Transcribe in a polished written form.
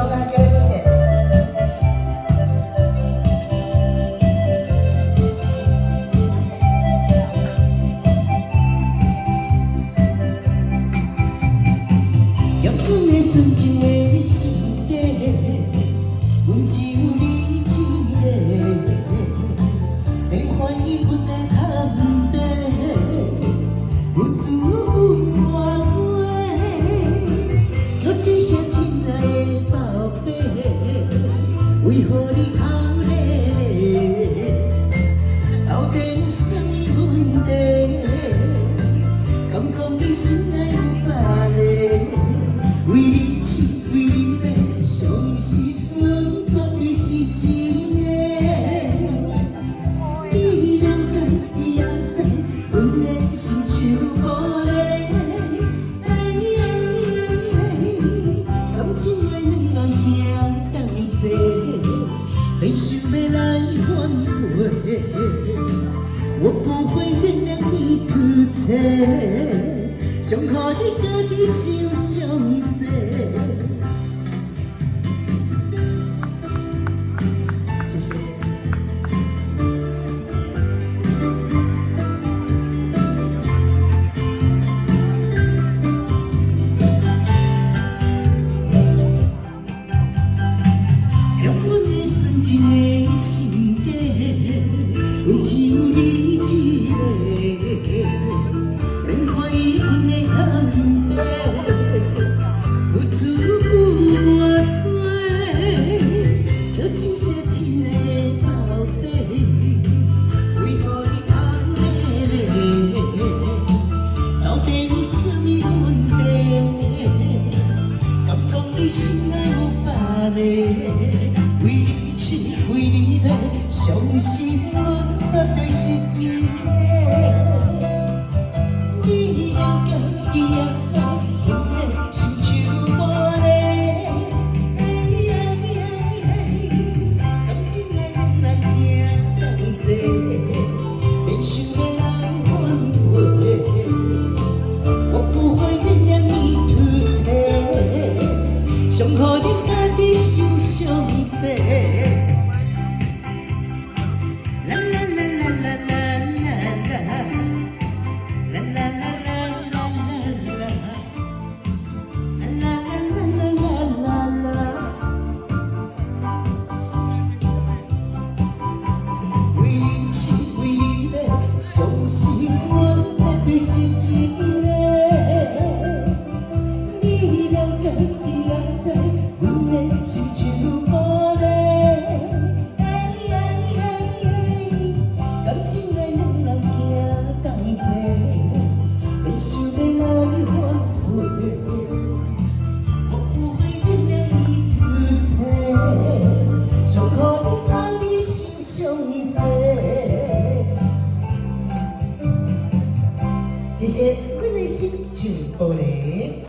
收看，各位謝謝。用阮的純情的心底，阮只有你一个，免懷疑阮的坦白，有錯有偌濟，叫一聲親愛的寶貝，為何你哭咧咧？到底有啥物問題？敢講你心內有別个？為你痴，為你迷，相信阮絕對是真的。你了解，伊也知，阮的心像玻璃。感情的兩人行同齊，免想欲來反悔。我不會原諒你託妻，傷予你家己受傷勢。謝謝。用阮的純情的心底，阮只有你一個，免懷疑阮的坦白，有錯有偌濟，叫一聲親愛的寶貝，為何你哭咧咧？到底有啥物問題？敢講你心內有別個？為你痴，為你迷，相信阮絕對是真的。你了解，伊也知，阮的心像玻璃。感情的兩人行同齊，免想欲來反悔。我不會原諒你託妻，傷予你家己受傷勢。啦啦啦啦啦啦啦啦，啦啦啦啦啦啦，啦啦啦啦啦啦。為你痴，為你迷，相信阮絕對是真的。你了解，伊也知，阮的心像玻璃。感情的兩人行同齊，免想欲來反悔。我不會原諒你託妻，傷予你家己受傷勢。謝謝，阮的心像玻璃。